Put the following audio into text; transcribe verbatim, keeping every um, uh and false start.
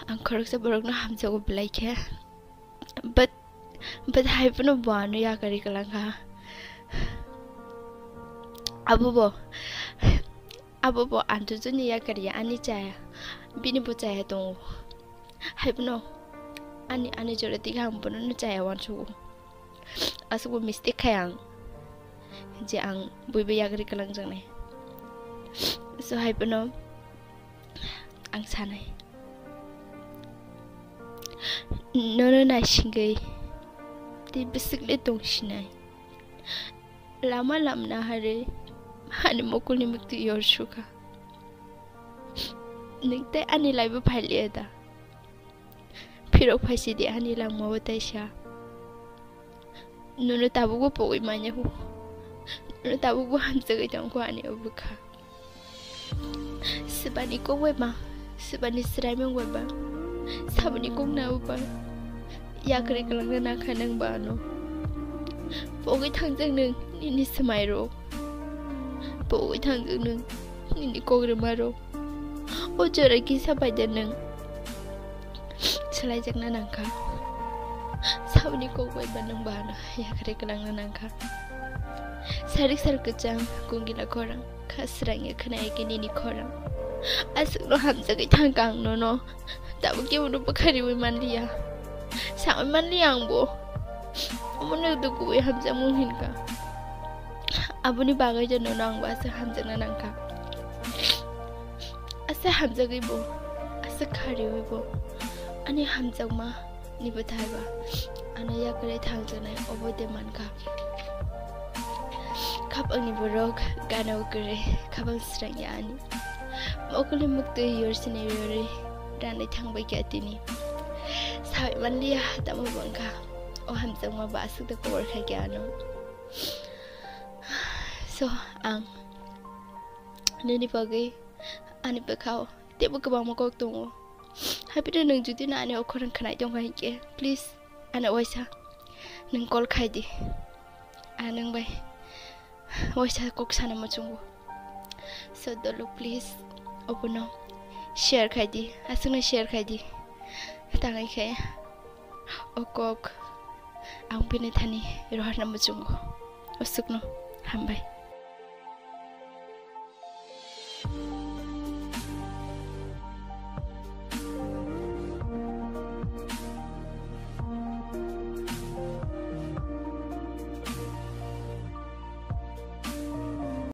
Ang khoroksa borokno hamjago belai khe. But, but hai phano bo ano yakarwi kwlangkha. Abo bo, abo bo ang jotono yakarya, ani chaya, bini bo chaya tongo. Hai phano ani, ani jora twi ang bono no chaya uansugo. Aswkbo mistake khai ang, je ang buibo yakarwi kwlangjaknai. So hai phano ang sanai, nono naisingwi tei bwswk le tongsinai. Lama lamna harwi ani mokolni muktwi yor sukha. Nwng tei ani laibo phailiya da? Phirok phaisidi ani langmao taisa. Nono tabukbo pogwi manya hu. Nono tabukbo hamjagwi tongkho ani o bwkha. Swbani kok bai ba, swbani swraimung bai ba, saboni kok nabo ba. Yakarwi kwlangna nangkha nwng ba ano. Pogwi thangjak nwng nini swmairok. Pogwi thangjak nwng nini kok rwmarok. O jora kisa paida nwng swlaijakna nangkha. Saboni kok bai ba nwng ba ano yakarwi kwlangna nangkha. Sarik sar kwchang kungila khorang, kha srangya khwnaya khe nini khorang. Aswkno hamjagwi thangkha ang nono. Tabuk kebono bwkha riwi manliya. Sawi manliya ang bo. Omono dukuwi hamjakmung hinkha. Aboni bagwi do nono ang bo aswk hamjakna nangkha. Aswk hamjagwi bo, aswk kha riwi bo. Ani hamjakma ni bwthai ba ano yakarwi thangjaknai obo de mankha. Khapangni borok gana o kwrwi, khapang srangya ani. Mokolni muktwi yorsini yori ranai thangbai kha tini. Sawi manliya tamo bangkha. O hamjakma ba aswk da kobor khai khe ano. So, ang nini bagwi ani bwkhao teibo kwbangma kok tongo. Haphino nwng jodi no ani o khorang khwnai tongkha hinkhe, please, ano waisa nwng call khai di. Ang nwng bai waisa kok sana muchungo. So, dolo, please, obono share khai di, aswkno share khai di. Tangwi khe o kok ang bini thani rohorna muchungo. Aswkno hambai.